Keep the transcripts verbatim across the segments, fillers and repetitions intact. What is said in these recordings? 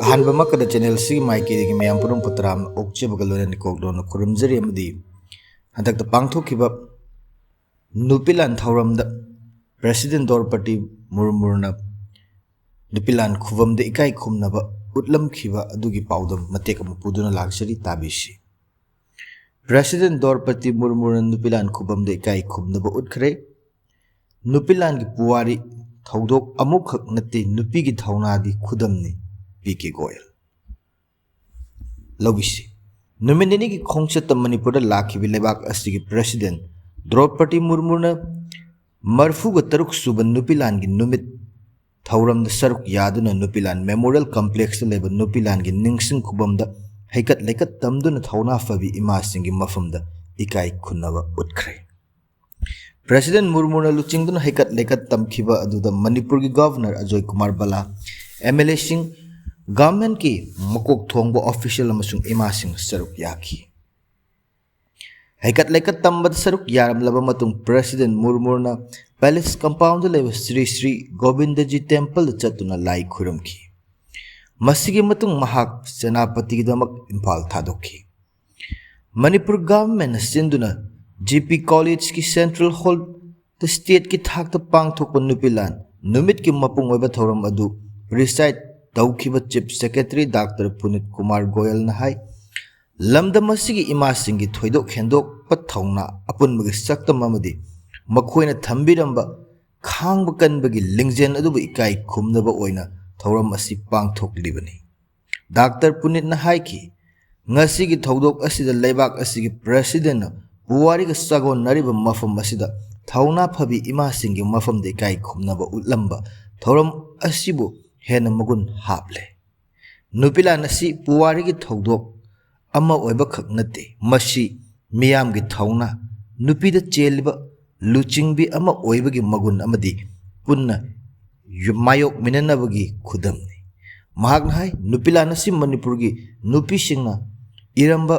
ꯑꯍꯥꯟꯕꯃꯛꯇꯗ ꯆꯦꯅꯦꯜꯁꯤꯒꯤ ꯃꯥꯏꯀꯩꯗꯒꯤ ꯃꯌꯥꯝ ꯄꯨꯝꯅꯃꯛꯄꯨ ꯇꯔꯥꯝꯅ ꯑꯣꯛꯆꯕꯒ ꯂꯣꯏꯅꯅ ꯏꯀꯣꯛ ꯂꯣꯟꯅ ꯈꯨꯔꯨꯝꯖꯔꯤ꯫ ꯑꯃꯗꯤ ꯍꯟꯗꯛꯇ ꯄꯥꯡꯊꯣꯛꯈꯤꯕ ꯅꯨꯄꯤ ꯂꯥꯟ ꯊꯧꯔꯝꯗ ꯄ꯭ꯔꯦꯁꯤꯗꯦꯟ ꯗ꯭ꯔꯧꯄꯗꯤ ꯃꯨꯔꯃꯨꯅ ꯅꯨꯄꯤ ꯂꯥꯟ ꯈꯨꯕꯝꯗ ꯏꯀꯥꯏ ꯈꯨꯝꯅꯕ ꯎꯠꯂꯝꯈꯤꯕ ꯑꯗꯨꯒꯤ ꯄꯥꯎꯗꯝ ꯃꯇꯦꯛ ꯑꯃ ꯄꯨꯗꯨꯅ ꯂꯥꯛꯆꯔꯤ, ꯇꯥꯕꯤꯁꯤ꯫ ꯄ꯭ꯔꯦꯁꯤꯗꯦꯟ ꯗ꯭ꯔꯧꯄꯗꯤ ꯃꯨꯔꯃꯨꯅ ꯅꯨꯄꯤ ꯂꯥꯟ ꯈꯨꯕꯝꯗ ꯏꯀꯥꯏ ꯈꯨꯝꯅꯕ ꯎꯠꯈ꯭ꯔꯦ꯫ ꯅꯨꯄꯤ ꯂꯥꯟꯒꯤ ꯄꯨꯋꯥꯔꯤ ꯊꯧꯗꯣꯛ ꯑꯃꯨꯛꯈꯛ ꯅꯠꯇꯦ, ꯅꯨꯄꯤꯒꯤ ꯊꯧꯅꯥꯗꯤ ꯈꯨꯗꯝꯅꯤ, ꯄꯤ ꯀꯦ ꯒꯣꯌꯜ꯫ ꯂꯧꯕꯤꯁꯤ꯫ ꯅꯨꯃꯤꯠ ꯅꯤꯅꯤꯒꯤ ꯈꯣꯡꯆꯠꯇ ꯃꯅꯤꯄꯨꯔꯗ ꯂꯥꯛꯈꯤꯕ ꯂꯩꯕꯥꯛ ꯑꯁꯤꯒꯤ ꯄ꯭ꯔꯦꯁꯤꯗꯦꯟ ꯗ꯭ꯔꯧꯄꯗꯤ ꯃꯨꯔꯃꯨꯅ ꯃꯔꯤꯐꯨꯒ ꯇꯔꯨꯛ ꯁꯨꯕ ꯅꯨꯄꯤ ꯂꯥꯟꯒꯤ ꯅꯨꯃꯤꯠ ꯊꯧꯔꯝꯗ ꯁꯔꯨꯛ ꯌꯥꯗꯨꯅ ꯅꯨꯄꯤ ꯂꯥꯟ ꯃꯦꯃꯣꯔꯤꯌꯦꯜ ꯀꯝꯄ꯭ꯂꯦꯛꯁꯇ ꯂꯩꯕ ꯅꯨꯄꯤ ꯂꯥꯟꯒꯤ ꯅꯤꯡꯁꯤꯡ ꯈꯨꯕꯝꯗ ꯍꯩꯀꯠ ꯂꯩꯀꯠ ꯇꯝꯗꯨꯅ ꯊꯧꯅꯥ ꯐꯕꯤ ꯏꯃꯥꯁꯤꯡꯒꯤ ꯃꯐꯝꯗ ꯏꯀꯥꯏ ꯈꯨꯝꯅꯕ ꯎꯠꯈ꯭ꯔꯦ꯫ ꯄ꯭ꯔꯦꯁꯤꯗꯦꯟ ꯃꯨꯔꯃꯨꯅ ꯂꯨꯆꯤꯡꯗꯨꯅ ꯍꯩꯀꯠ ꯂꯩꯀꯠ ꯇꯝꯈꯤꯕ ꯑꯗꯨꯗ ꯃꯅꯤꯄꯨꯔꯒꯤ ꯒꯚꯔꯅꯔ ꯑꯖꯣꯏ ꯀꯨꯃꯥꯔ ꯕꯂꯥ, ꯑꯦꯝ ꯑꯦꯜ ꯑꯦꯁꯤꯡ, ꯒꯚꯔꯟꯃꯦꯟꯠꯀꯤ ꯃꯀꯣꯛ ꯊꯣꯡꯕ ꯑꯣꯐꯤꯁꯤꯌꯦꯜ ꯑꯃꯁꯨꯡ ꯏꯃꯥꯁꯤꯡ ꯁꯔꯨꯛ ꯌꯥꯈꯤ꯫ ꯍꯩꯀꯠ ꯂꯩꯀꯠ ꯇꯝꯕꯗ ꯁꯔꯨꯛ ꯌꯥꯔꯝꯂꯕ ꯃꯇꯨꯡ ꯄ꯭ꯔꯦꯁꯤꯗꯦꯟ ꯃꯨꯔꯃꯨꯅ ꯄꯦꯂꯦꯁ ꯀꯝꯄꯥꯎꯟꯗ ꯂꯩꯕ ꯁ꯭ꯔꯤ ꯁ꯭ꯔꯤ ꯒꯣꯕꯤꯟꯗꯖꯤ ꯇꯦꯝꯄꯜꯗ ꯆꯠꯇꯨꯅ ꯂꯥꯏ ꯈꯨꯔꯨꯝꯈꯤ꯫ ꯃꯁꯤꯒꯤ ꯃꯇꯨꯡ ꯃꯍꯥꯛ ꯁꯦꯅꯥꯄꯇꯤꯒꯤꯗꯃꯛ ꯏꯝꯐꯥꯜ ꯊꯥꯗꯣꯛꯈꯤ꯫ ꯃꯅꯤꯄꯨꯔ ꯒꯚꯔꯟꯃꯦꯟꯠꯅ ꯁꯤꯟꯗꯨꯅ ꯖꯤ ꯄꯤ ꯀꯣꯂꯦꯖꯀꯤ ꯁꯦꯟꯇ꯭ꯔꯦꯜ ꯍꯣꯜꯗ ꯁ꯭ꯇꯦꯠꯀꯤ ꯊꯥꯛꯇ ꯄꯥꯡꯊꯣꯛꯄ ꯅꯨꯄꯤ ꯂꯥꯟ ꯅꯨꯃꯤꯠꯀꯤ ꯃꯄꯨꯡ ꯑꯣꯏꯕ ꯊꯧꯔꯝ ꯑꯗꯨ ꯄ꯭ꯔꯤꯁꯥꯏꯗ ꯇꯧꯈꯤꯕ ꯆꯤꯐ ꯁꯦꯀ꯭ꯔꯦꯇꯔꯤ ꯗꯥꯛꯇꯔ ꯄꯨꯅꯤꯠ ꯀꯨꯃꯥꯔ ꯒꯣꯌꯜꯅ ꯍꯥꯏ, ꯂꯝꯗꯝ ꯑꯁꯤꯒꯤ ꯏꯃꯥꯁꯤꯡꯒꯤ ꯊꯣꯏꯗꯣꯛ ꯍꯦꯟꯗꯣꯛꯄ ꯊꯧꯅꯥ, ꯑꯄꯨꯟꯕꯒꯤ ꯁꯛꯇꯝ ꯑꯃꯗꯤ ꯃꯈꯣꯏꯅ ꯊꯝꯕꯤꯔꯝꯕ ꯈꯥꯡꯕ ꯀꯟꯕꯒꯤ ꯂꯤꯡꯖꯦꯜ ꯑꯗꯨꯕꯨ ꯏꯀꯥꯏ ꯈꯨꯝꯅꯕ ꯑꯣꯏꯅ ꯊꯧꯔꯝ ꯑꯁꯤ ꯄꯥꯡꯊꯣꯛꯂꯤꯕꯅꯤ꯫ ꯗꯥꯛꯇꯔ ꯄꯨꯅꯤꯠꯅ ꯍꯥꯏꯈꯤ, ꯉꯁꯤꯒꯤ ꯊꯧꯗꯣꯛ ꯑꯁꯤꯗ ꯂꯩꯕꯥꯛ ꯑꯁꯤꯒꯤ ꯄ꯭ꯔꯦꯁꯤꯗꯦꯟꯠꯅ ꯄꯨꯋꯥꯔꯤꯒ ꯆꯥꯒꯣꯟꯅꯔꯤꯕ ꯃꯐꯝ ꯑꯁꯤꯗ ꯊꯧꯅꯥ ꯐꯕꯤ ꯏꯃꯥꯁꯤꯡꯒꯤ ꯃꯐꯝꯗ ꯏꯀꯥꯏ ꯈꯨꯝꯅꯕ ꯎꯠꯂꯝꯕ ꯊꯧꯔꯝ ꯑꯁꯤꯕꯨ ꯍꯦꯟꯅ ꯃꯒꯨꯟ ꯍꯥꯞꯂꯦ꯫ ꯅꯨꯄꯤ ꯂꯥꯟ ꯑꯁꯤ ꯄꯨꯋꯥꯔꯤꯒꯤ ꯊꯧꯗꯣꯛ ꯑꯃ ꯑꯣꯏꯕꯈꯛ ꯅꯠꯇꯦ, ꯃꯁꯤ ꯃꯤꯌꯥꯝꯒꯤ ꯊꯧꯅꯥ, ꯅꯨꯄꯤꯗ ꯆꯦꯜꯂꯤꯕ ꯂꯨꯆꯤꯡꯕꯤ ꯑꯃ ꯑꯣꯏꯕꯒꯤ ꯃꯒꯨꯟ ꯑꯃꯗꯤ ꯄꯨꯟꯅ ꯌꯨ-, ꯃꯥꯌꯣꯛꯃꯤꯟꯅꯅꯕꯒꯤ ꯈꯨꯗꯝꯅꯤ꯫ ꯃꯍꯥꯛꯅ ꯍꯥꯏ, ꯅꯨꯄꯤ ꯂꯥꯟ ꯑꯁꯤ ꯃꯅꯤꯄꯨꯔꯒꯤ ꯅꯨꯄꯤꯁꯤꯡꯅ ꯏꯔꯝꯕ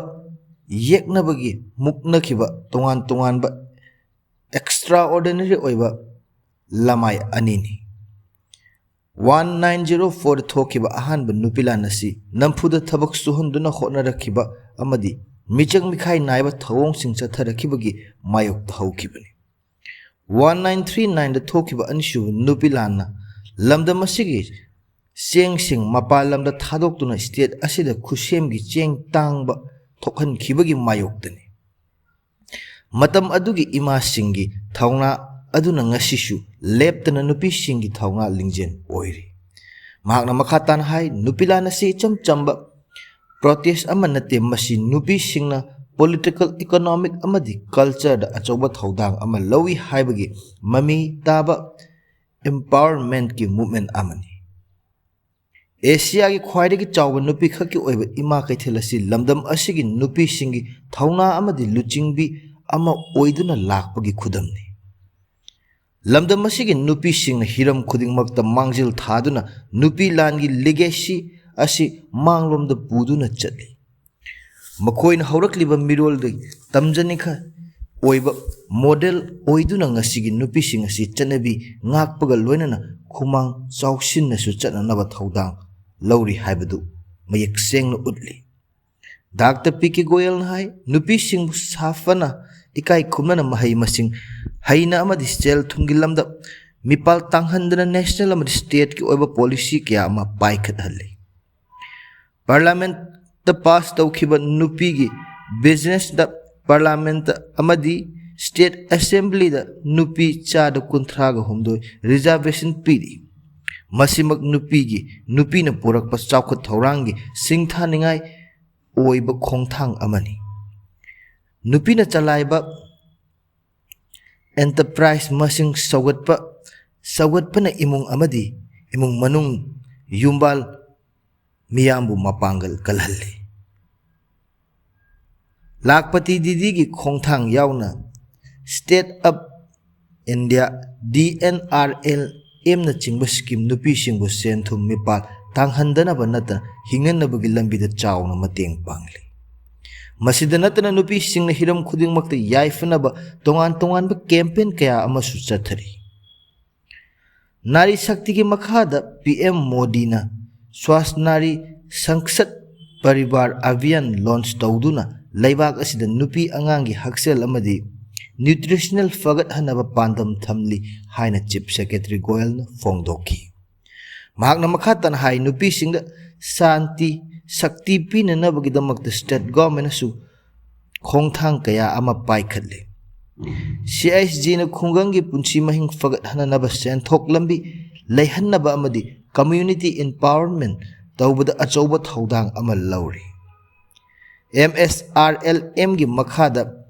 ꯌꯦꯛꯅꯕꯒꯤ ꯃꯨꯛꯅꯈꯤꯕ ꯇꯣꯉꯥꯟ ꯇꯣꯉꯥꯟꯕ ꯑꯦꯛꯁꯇ꯭ꯔꯥ ꯑꯣꯔꯗꯤꯅꯔꯤ ꯑꯣꯏꯕ ꯂꯃꯥꯏ ꯑꯅꯤꯅꯤ꯫ One nine zero fourꯗ ꯊꯣꯛꯈꯤꯕ ꯑꯍꯥꯟꯕ ꯅꯨꯄꯤ ꯂꯥꯟ ꯑꯁꯤ ꯅꯝꯐꯨꯗ ꯊꯕꯛ ꯁꯨꯍꯟꯗꯨꯅ ꯍꯣꯠꯅꯔꯛꯈꯤꯕ ꯑꯃꯗꯤ ꯃꯤꯆꯪ ꯃꯤꯈꯥꯏ ꯅꯥꯏꯕ ꯊꯧꯑꯣꯡꯁꯤꯡ ꯆꯠꯊꯔꯛꯈꯤꯕꯒꯤ ꯃꯥꯌꯣꯛꯇ ꯍꯧꯈꯤꯕꯅꯤ꯫ One nine three nineꯗ ꯊꯣꯛꯈꯤꯕ ꯑꯅꯤꯁꯨꯕ ꯅꯨꯄꯤ ꯂꯥꯟꯅ ꯂꯝꯗꯝ ꯑꯁꯤꯒꯤ ꯆꯦꯡꯁꯤꯡ ꯃꯄꯥꯟ ꯂꯝꯗ ꯊꯥꯗꯣꯛꯇꯨꯅ state ꯑꯁꯤꯗ ꯈꯨꯠꯁꯦꯝꯒꯤ ꯆꯦꯡ ꯇꯥꯡꯕ ꯊꯣꯛꯍꯟꯈꯤꯕꯒꯤ ꯃꯥꯌꯣꯛꯇꯅꯤ꯫ ꯃꯇꯝ ꯑꯗꯨꯒꯤ ꯏꯃꯥꯁꯤꯡꯒꯤ ꯊꯧꯅꯥ ꯑꯗꯨꯅ ꯉꯁꯤꯁꯨ ꯂꯦꯞꯇꯅ ꯅꯨꯄꯤꯁꯤꯡꯒꯤ ꯊꯧꯅꯥ ꯂꯤꯡꯖꯦꯜ ꯑꯣꯏꯔꯤ꯫ ꯃꯍꯥꯛꯅ ꯃꯈꯥ ꯇꯥꯅ ꯍꯥꯏ, ꯅꯨꯄꯤ ꯂꯥꯟ ꯑꯁꯤ ꯏꯆꯝ ꯆꯝꯕ protest ꯑꯃ ꯅꯠꯇꯦ, ꯃꯁꯤ ꯅꯨꯄꯤꯁꯤꯡꯅ political, economic ꯑꯃꯗꯤ cultureꯗ ꯑꯆꯧꯕ ꯊꯧꯗꯥꯡ ꯑꯃ ꯂꯧꯏ ꯍꯥꯏꯕꯒꯤ ꯃꯃꯤ ꯇꯥꯕ empowermentꯀꯤ movement ꯑꯃꯅꯤ꯫ ꯑꯦꯁꯤꯌꯥꯒꯤ ꯈ꯭ꯋꯥꯏꯗꯒꯤ ꯆꯥꯎꯕ ꯅꯨꯄꯤ ꯈꯛꯀꯤ ꯑꯣꯏꯕ ꯏꯃꯥ ꯀꯩꯊꯦꯜ ꯑꯁꯤ ꯂꯝꯗꯝ ꯑꯁꯤꯒꯤ ꯅꯨꯄꯤꯁꯤꯡꯒꯤ ꯊꯧꯅꯥ ꯑꯃꯗꯤ ꯂꯨꯆꯤꯡꯕꯤ ꯑꯃ ꯑꯣꯏꯗꯨꯅ ꯂꯥꯛꯄꯒꯤ ꯈꯨꯗꯝꯅꯤ꯫ ꯂꯝꯗꯝ ꯑꯁꯤꯒꯤ ꯅꯨꯄꯤꯁꯤꯡꯅ ꯍꯤꯔꯝ ꯈꯨꯗꯤꯡꯃꯛꯇ ꯃꯥꯡꯖꯤꯜ ꯊꯥꯗꯨꯅ ꯅꯨꯄꯤ ꯂꯥꯟꯒꯤ legacy ꯑꯁꯤ ꯃꯥꯡꯂꯣꯝꯗ ꯄꯨꯗꯨꯅ ꯆꯠꯂꯤ꯫ ꯃꯈꯣꯏꯅ ꯍꯧꯔꯛꯂꯤꯕ ꯃꯤꯔꯣꯜꯗꯒꯤ ꯇꯝꯖꯅꯤꯡꯉꯥꯏ ꯑꯣꯏꯕ model ꯑꯣꯏꯗꯨꯅ ꯉꯁꯤꯒꯤ ꯅꯨꯄꯤꯁꯤꯡ ꯑꯁꯤ ꯆꯠꯅꯕꯤ ꯉꯥꯛꯄꯒ ꯂꯣꯏꯅꯅ ꯈꯨꯃꯥꯡ ꯆꯥꯎꯁꯤꯟꯅꯁꯨ ꯆꯠꯅꯅꯕ ꯊꯧꯗꯥꯡ ꯂꯧꯔꯤ ꯍꯥꯏꯕꯗꯨ ꯃꯌꯦꯛ ꯁꯦꯡꯅ ꯎꯠꯂꯤ꯫ ꯗꯥꯛꯇꯔ ꯄꯤ ꯀꯦ ꯒꯣꯌꯜꯅ ꯍꯥꯏ, ꯅꯨꯄꯤꯁꯤꯡꯕꯨ ꯁꯥꯐꯅ, ꯏꯀꯥꯏ ꯈꯨꯝꯅꯅ ꯃꯍꯩ ꯃꯁꯤꯡ ꯍꯩꯅ ꯑꯃꯗꯤ ꯁꯦꯜ ꯊꯨꯝꯒꯤ ꯂꯝꯗ ꯃꯤꯄꯥꯜ ꯇꯥꯡꯍꯟꯗꯅ national ꯑꯃꯗꯤ stateꯀꯤ ꯑꯣꯏꯕ policy ꯀꯌꯥ ꯑꯃ ꯄꯥꯏꯈꯠꯍꯜꯂꯤ꯫ Parliamentꯇ pass ꯇꯧꯈꯤꯕ ꯅꯨꯄꯤꯒꯤ businessꯇ Parliamentꯇ ꯑꯃꯗꯤ state assemblyꯗ ꯅꯨꯄꯤ ꯆꯥꯗ ꯀꯨꯟꯊ꯭ꯔꯥꯒ ꯍꯨꯝꯗꯣꯏ reservation ꯄꯤꯔꯤ꯫ ꯃꯁꯤꯃꯛ ꯅꯨꯄꯤꯒꯤ, ꯅꯨꯄꯤꯅ ꯄꯨꯔꯛꯄ ꯆꯥꯎꯈꯠ ꯊꯧꯔꯥꯡꯒꯤ ꯁꯤꯡꯊꯥꯅꯤꯡꯉꯥꯏ ꯑꯣꯏꯕ ꯈꯣꯡꯊꯥꯡ ꯑꯃꯅꯤ꯫ ꯅꯨꯄꯤꯅ ꯆꯂꯥꯏꯕ enterprise ꯃꯁꯤꯡ ꯁꯧꯒꯠꯄ, ꯁꯧꯒꯠꯄꯅ ꯏꯃꯨꯡ ꯑꯃꯗꯤ ꯏꯃꯨꯡ ꯃꯅꯨꯡ, ꯌꯨꯝꯕꯥꯜ ꯃꯤꯌꯥꯝꯕꯨ ꯃꯄꯥꯡꯒꯜ ꯀꯜꯍꯜꯂꯤ꯫ ꯂꯥꯈꯄꯇꯤ ꯗꯤꯗꯤꯒꯤ ꯈꯣꯡꯊꯥꯡ ꯌꯥꯎꯅ Stand Up India, D N R L M ꯅꯆꯤꯡꯕ scheme ꯅꯨꯄꯤꯁꯤꯡꯕꯨ ꯁꯦꯟ ꯊꯨꯝ ꯃꯤꯄꯥꯜ ꯇꯥꯡꯍꯟꯗꯅꯕ ꯅꯠꯇꯅ ꯍꯤꯡꯅꯅꯕꯒꯤ ꯂꯝꯕꯤꯗ ꯆꯥꯎꯅ ꯃꯇꯦꯡ ꯄꯥꯡꯂꯤ꯫ ꯃꯁꯤꯗ ꯅꯠꯇꯅ ꯅꯨꯄꯤꯁꯤꯡꯅ ꯍꯤꯔꯝ ꯈꯨꯗꯤꯡꯃꯛꯇ ꯌꯥꯏꯐꯅꯕ ꯇꯣꯉꯥꯟ ꯇꯣꯉꯥꯟꯕ campaign ꯀꯌꯥ ꯑꯃꯁꯨ ꯆꯠꯊꯔꯤ꯫ ꯅꯥꯔꯤ ꯁꯛꯇꯤꯒꯤ ꯃꯈꯥꯗ ꯄꯤ ꯑꯦꯝ ꯃꯣꯗꯤꯅ ꯁ꯭ꯋꯥꯁ ꯅꯥꯔꯤ ꯁꯪꯁꯠ ꯄꯔꯤꯕꯥꯔ ꯑꯚꯤꯌꯥꯟ ꯂꯣꯟꯆ ꯇꯧꯗꯨꯅ ꯂꯩꯕꯥꯛ ꯑꯁꯤꯗ ꯅꯨꯄꯤ ꯑꯉꯥꯡꯒꯤ ꯍꯛꯁꯦꯜ ꯑꯃꯗꯤ ꯅ꯭ꯌꯨꯇ꯭ꯔꯤꯁꯅꯦꯜ ꯐꯒꯠꯍꯟꯅꯕ ꯄꯥꯟꯗꯝ ꯊꯝꯂꯤ ꯍꯥꯏꯅ ꯆꯤꯐ ꯁꯦꯀ꯭ꯔꯦꯇꯔꯤ ꯒꯣꯌꯜꯅ ꯐꯣꯡꯗꯣꯛꯈꯤ꯫ ꯃꯍꯥꯛꯅ ꯃꯈꯥ ꯇꯥꯅ ꯍꯥꯏ, ꯅꯨꯄꯤꯁꯤꯡꯗ ꯁꯥꯟꯇꯤ, ꯁꯛꯇꯤ ꯄꯤꯅꯅꯕꯒꯤꯗꯃꯛꯇ ꯁ꯭ꯇꯦꯠ ꯒꯣꯔꯃꯦꯟꯅꯁꯨ ꯈꯣꯡꯊꯥꯡ ꯀꯌꯥ ꯑꯃ ꯄꯥꯏꯈꯠꯂꯤ꯫ ꯁꯤ ꯑꯩꯆ ꯖꯤꯅ ꯈꯨꯡꯒꯪꯒꯤ ꯄꯨꯟꯁꯤ ꯃꯍꯤꯡ ꯐꯒꯠꯍꯟꯅꯅꯕ ꯁꯦꯟꯊꯣꯛ ꯂꯝꯕꯤ ꯂꯩꯍꯟꯅꯕ ꯑꯃꯗꯤ ꯀꯝꯃ꯭ꯌꯨꯅꯤꯇꯤ ꯏꯝꯄꯥꯋꯔꯃꯦꯟ ꯇꯧꯕꯗ ꯑꯆꯧꯕ ꯊꯧꯗꯥꯡ ꯑꯃ ꯂꯧꯔꯤ꯫ ꯑꯦꯝ ꯑꯦꯁ ꯑꯥꯔ ꯑꯦꯜ ꯑꯦꯝꯒꯤ ꯃꯈꯥꯗ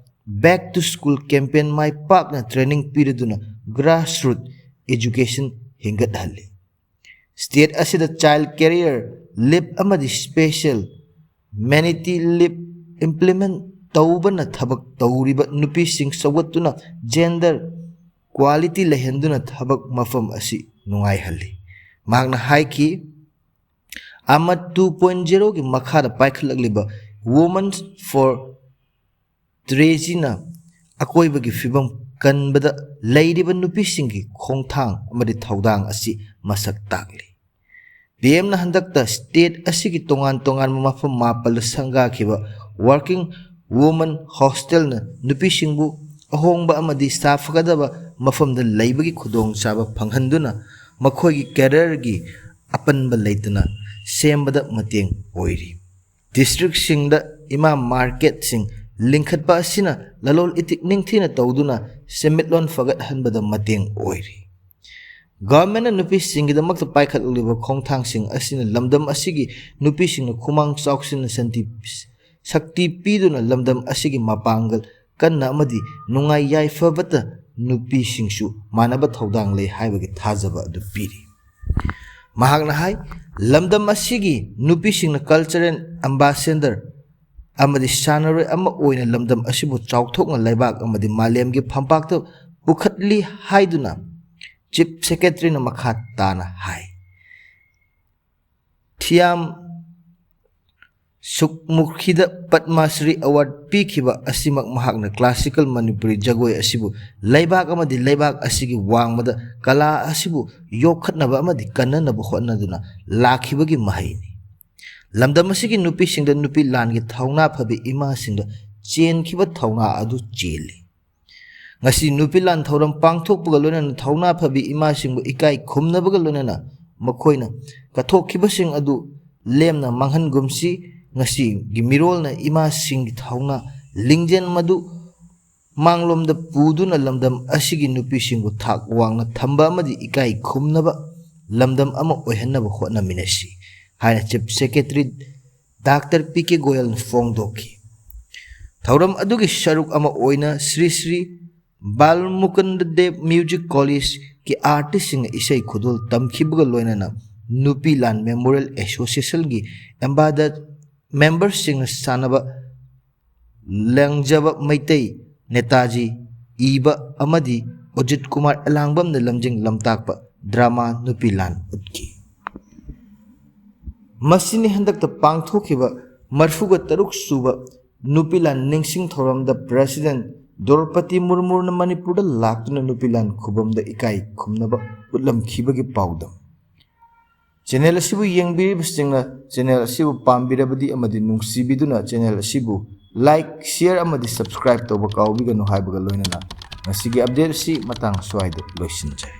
Back to School campaign ꯃꯥꯏ ꯄꯥꯛꯅ ꯇ꯭ꯔꯦꯅꯤꯡ ꯄꯤꯔꯗꯨꯅ ꯒ꯭ꯔꯥꯁꯔꯨꯠ ꯑꯦꯖꯨꯀꯦꯁꯟ ꯍꯦꯟꯒꯠꯍꯜꯂꯤ꯫ ꯁ꯭ꯇꯦꯠ ꯑꯁꯤꯗ ꯆꯥꯏꯜ ꯀꯦꯔꯤꯌꯔ ꯂꯤꯞ ꯑꯃꯗꯤ ꯁ꯭ꯄꯦꯁꯦꯜ ꯃꯦꯅꯤꯇꯤ ꯂꯤꯞ ꯏꯝꯄ꯭ꯂꯤꯃꯦꯟ ꯇꯧꯕꯅ ꯊꯕꯛ ꯇꯧꯔꯤꯕ ꯅꯨꯄꯤꯁꯤꯡ ꯁꯧꯒꯠꯇꯨꯅ ꯖꯦꯟꯗꯔ ꯏꯀ꯭ꯋꯥꯂꯤꯇꯤ ꯂꯩꯍꯟꯗꯨꯅ ꯊꯕꯛ ꯃꯐꯝ ꯑꯁꯤ ꯅꯨꯡꯉꯥꯏꯍꯜꯂꯤ꯫ ꯃꯍꯥꯛꯅ ꯍꯥꯏꯈꯤ, ꯑꯃꯠ ꯇꯨ ꯄꯣꯏꯟ ꯖꯦꯔꯣꯒꯤ ꯃꯈꯥꯗ ꯄꯥꯏꯈꯠꯂꯛꯂꯤꯕ Women for ꯇ꯭ꯔꯦꯖꯤꯅ ꯑꯀꯣꯏꯕꯒꯤ ꯐꯤꯕꯝ ꯀꯟꯕꯗ ꯂꯩꯔꯤꯕ ꯅꯨꯄꯤꯁꯤꯡꯒꯤ ꯈꯣꯡꯊꯥꯡ ꯑꯃꯗꯤ ꯊꯧꯗꯥꯡ ꯑꯁꯤ ꯃꯁꯛ ꯇꯥꯛꯂꯤ꯫ ꯄꯤ ꯑꯦꯝꯅ ꯍꯟꯗꯛꯇ ꯁ꯭ꯇꯦꯠ ꯑꯁꯤꯒꯤ ꯇꯣꯉꯥꯟ ꯇꯣꯉꯥꯟꯕ ꯃꯐꯝ ꯃꯥꯄꯜꯗ ꯁꯪꯒꯥꯈꯤꯕ ꯋꯥꯔꯀꯤꯡ ꯋꯨꯃꯟ ꯍꯣꯁꯇꯦꯜꯅ ꯅꯨꯄꯤꯁꯤꯡꯕꯨ ꯑꯍꯣꯡꯕ ꯑꯃꯗꯤ ꯁꯥꯐꯒꯗꯕ ꯃꯐꯝꯗ ꯂꯩꯕꯒꯤ ꯈꯨꯗꯣꯡꯆꯥꯕ ꯐꯪꯍꯟꯗꯨꯅ ꯃꯈꯣꯏꯒꯤ ꯀꯦꯔꯤꯌꯔꯒꯤ ꯑꯄꯟꯕ ꯂꯩꯇꯅ ꯁꯦꯝꯕꯗ ꯃꯇꯦꯡ ꯑꯣꯏꯔꯤ꯫ ꯗꯤꯁꯇ꯭ꯔꯤꯛꯁꯤꯡꯗ ꯏꯃꯥ ꯃꯥꯔꯀꯦꯠꯁꯤꯡ ꯂꯤꯡꯈꯠꯄ ꯑꯁꯤꯅ ꯂꯂꯣꯟ ꯏꯇꯤꯛ ꯅꯤꯡꯊꯤꯅ ꯇꯧꯗꯨꯅ ꯁꯦꯟꯃꯤꯠꯂꯣꯟ ꯐꯒꯠꯍꯟꯕꯗ ꯃꯇꯦꯡ ꯑꯣꯏꯔꯤ꯫ ꯒꯚꯔꯟꯃꯦꯟꯠꯅ ꯅꯨꯄꯤꯁꯤꯡꯒꯤꯗꯃꯛꯇ ꯄꯥꯏꯈꯠꯂꯛꯂꯤꯕ ꯈꯣꯡꯊꯥꯡꯁꯤꯡ ꯑꯁꯤꯅ ꯂꯝꯗꯝ ꯑꯁꯤꯒꯤ ꯅꯨꯄꯤꯁꯤꯡꯅ ꯈꯨꯃꯥꯡ ꯆꯥꯎꯁꯤꯟꯅ ꯁꯟꯇꯤ, ꯁꯛꯇꯤ ꯄꯤꯗꯨꯅ ꯂꯝꯗꯝ ꯑꯁꯤꯒꯤ ꯃꯄꯥꯡꯒꯜ ꯀꯟꯅ ꯑꯃꯗꯤ ꯅꯨꯡꯉꯥꯏ ꯌꯥꯏꯐꯕꯇ ꯅꯨꯄꯤꯁꯤꯡꯁꯨ ꯃꯥꯟꯅꯕ ꯊꯧꯗꯥꯡ ꯂꯩ ꯍꯥꯏꯕꯒꯤ ꯊꯥꯖꯕ ꯑꯗꯨ ꯄꯤꯔꯤ꯫ ꯃꯍꯥꯛꯅ ꯍꯥꯏ, ꯂꯝꯗꯝ ꯑꯁꯤꯒꯤ ꯅꯨꯄꯤꯁꯤꯡꯅ ꯀꯜꯆꯔꯦꯜ ꯑꯦꯝꯕꯥꯁꯦꯗꯔ ꯑꯃꯗꯤ ꯁꯥꯟꯅꯔꯣꯏ ꯑꯃ ꯑꯣꯏꯅ ꯂꯝꯗꯝ ꯑꯁꯤꯕꯨ ꯆꯥꯎꯊꯣꯛꯅ ꯂꯩꯕꯥꯛ ꯑꯃꯗꯤ ꯃꯥꯂꯦꯝꯒꯤ ꯐꯝꯄꯥꯛꯇ ꯄꯨꯈꯠꯂꯤ ꯍꯥꯏꯗꯨꯅ ꯆꯤꯐ ꯁꯦꯀ꯭ꯔꯦꯇꯔꯤꯅ ꯃꯈꯥ ꯇꯥꯅ ꯍꯥꯏ꯫ ꯊꯤꯌꯥꯝ ꯁꯨꯛꯃꯨꯈꯤꯗ ꯄꯗꯃ ꯁ꯭ꯔꯤ ꯑꯦꯋꯥꯔꯗ ꯄꯤꯈꯤꯕ ꯑꯁꯤꯃꯛ ꯃꯍꯥꯛꯅ ꯀ꯭ꯂꯥꯁꯤꯀꯦꯜ ꯃꯅꯤꯄꯨꯔꯤ ꯖꯒꯣꯏ ꯑꯁꯤꯕꯨ ꯂꯩꯕꯥꯛ ꯑꯃꯗꯤ ꯂꯩꯕꯥꯛ ꯑꯁꯤꯒꯤ ꯋꯥꯡꯃꯗ ꯀꯂꯥ ꯑꯁꯤꯕꯨ ꯌꯣꯛꯈꯠꯅꯕ ꯑꯃꯗꯤ ꯀꯟꯅꯅꯕ ꯍꯣꯠꯅꯗꯨꯅ ꯂꯥꯛꯈꯤꯕꯒꯤ ꯃꯍꯩꯅꯤ꯫ ꯂꯝꯗꯝ ꯑꯁꯤꯒꯤ ꯅꯨꯄꯤꯁꯤꯡꯗ ꯅꯨꯄꯤ ꯂꯥꯟꯒꯤ ꯊꯧꯅꯥ ꯐꯕꯤ ꯏꯃꯥꯁꯤꯡꯗ ꯆꯦꯟꯈꯤꯕ ꯊꯧꯅꯥ ꯑꯗꯨ ꯆꯦꯜꯂꯤ꯫ ꯉꯁꯤ ꯅꯨꯄꯤ ꯂꯥꯟ ꯊꯧꯔꯝ ꯄꯥꯡꯊꯣꯛꯄꯒ ꯂꯣꯏꯅꯅ ꯊꯧꯅꯥ ꯐꯕꯤ ꯏꯃꯥꯁꯤꯡꯕꯨ ꯏꯀꯥꯏ ꯈꯨꯝꯅꯕꯒ ꯂꯣꯏꯅꯅ ꯃꯈꯣꯏꯅ ꯀꯠꯊꯣꯛꯈꯤꯕꯁꯤꯡ ꯑꯗꯨ ꯂꯦꯝꯅ ꯃꯥꯡꯍꯟꯒꯨꯝꯁꯤ꯫ ꯉꯁꯤꯒꯤ ꯃꯤꯔꯣꯜꯅ ꯏꯃꯥꯁꯤꯡꯒꯤ ꯊꯧꯅꯥ ꯂꯤꯡꯖꯦꯜ ꯃꯗꯨ ꯃꯥꯡꯂꯣꯝꯗ ꯄꯨꯗꯨꯅ ꯂꯝꯗꯝ ꯑꯁꯤꯒꯤ ꯅꯨꯄꯤꯁꯤꯡꯕꯨ ꯊꯥꯛ ꯋꯥꯡꯅ ꯊꯝꯕ ꯑꯃꯗꯤ ꯏꯀꯥꯏ ꯈꯨꯝꯅꯕ ꯂꯝꯗꯝ ꯑꯃ ꯑꯣꯏꯍꯟꯅꯕ ꯍꯣꯠꯅꯃꯤꯟꯅꯁꯤ ꯍꯥꯏꯅ chief secretary doctor P K ꯒꯣꯌꯜꯅ ꯐꯣꯡꯗꯣꯛꯈꯤ꯫ ꯊꯧꯔꯝ ꯑꯗꯨꯒꯤ ꯁꯔꯨꯛ ꯑꯃ ꯑꯣꯏꯅ ꯁ꯭ꯔꯤ ꯁ꯭ꯔꯤ ꯕꯥꯜꯃꯨꯀꯨꯟꯗ ꯗꯦꯕ ꯃ꯭ꯌꯨꯖꯤꯛ ꯀꯣꯂꯦꯖꯀꯤ ꯑꯥꯔꯇꯤꯁꯁꯤꯡꯅ ꯏꯁꯩ ꯈꯨꯗꯣꯜ ꯇꯝꯈꯤꯕꯒ ꯂꯣꯏꯅꯅ ꯅꯨꯄꯤ ꯂꯥꯟ ꯃꯦꯃꯣꯔꯤꯌꯦꯜ ꯑꯦꯁꯣꯁꯤꯌꯦꯁꯟꯒꯤ ꯑꯦꯝꯕꯥꯗꯠ ꯃꯦꯝꯕꯔꯁꯤꯡꯅ ꯁꯥꯟꯅꯕ ꯂꯦꯡꯖꯕ ꯃꯩꯇꯩ ꯅꯦꯇꯥꯖꯤ ꯏꯕ ꯑꯃꯗꯤ ꯑꯖꯤꯠ ꯀꯨꯃꯥꯔ ꯑꯦꯂꯥꯡꯕꯝꯅ ꯂꯝꯖꯤꯡ ꯂꯝꯇꯥꯛꯄ ꯗ꯭ꯔꯃꯥ ꯅꯨꯄꯤ ꯂꯥꯟ ꯎꯠꯈꯤ꯫ ꯃꯁꯤꯅꯤ ꯍꯟꯗꯛꯇ ꯄꯥꯡꯊꯣꯛꯈꯤꯕ ꯃꯔꯤꯐꯨꯒ ꯇꯔꯨꯛ ꯁꯨꯕ ꯅꯨꯄꯤ ꯂꯥꯟ ꯅꯤꯡꯁꯤꯡ ꯊꯧꯔꯝꯗ ꯄ꯭ꯔꯦꯁꯤꯗꯦꯟꯠ ꯗ꯭ꯔꯧꯄꯗꯤ ꯃꯨꯔꯃꯨꯅ ꯃꯅꯤꯄꯨꯔꯗ ꯂꯥꯛꯇꯨꯅ ꯅꯨꯄꯤ ꯂꯥꯟ ꯈꯨꯕꯝꯗ ꯏꯀꯥꯏ ꯈꯨꯝꯅꯕ ꯎꯠꯂꯝꯈꯤꯕꯒꯤ ꯄꯥꯎꯗꯝ꯫ ꯆꯦꯅꯦꯜ ꯑꯁꯤꯕꯨ ꯌꯦꯡꯕꯤꯔꯤꯕꯁꯤꯡꯅ ꯆꯦꯅꯦꯜ ꯑꯁꯤꯕꯨ ꯄꯥꯝꯕꯤꯔꯕꯗꯤ ꯑꯃꯗꯤ ꯅꯨꯡꯁꯤꯕꯤꯗꯨꯅ ꯆꯦꯅꯦꯜ ꯑꯁꯤꯕꯨ ꯂꯥꯏꯛ, ꯁꯤꯌꯔ ꯑꯃꯗꯤ ꯁꯕꯁꯀ꯭ꯔꯥꯏꯕ ꯇꯧꯕ ꯀꯥꯎꯕꯤꯒꯅꯨ ꯍꯥꯏꯕꯒ ꯂꯣꯏꯅꯅ ꯉꯁꯤꯒꯤ ꯑꯞꯗꯦꯠ ꯑꯁꯤ ꯃꯇꯥꯡ ꯁ꯭ꯋꯥꯏꯗ ꯂꯣꯏꯁꯤꯟꯖꯔꯦ꯫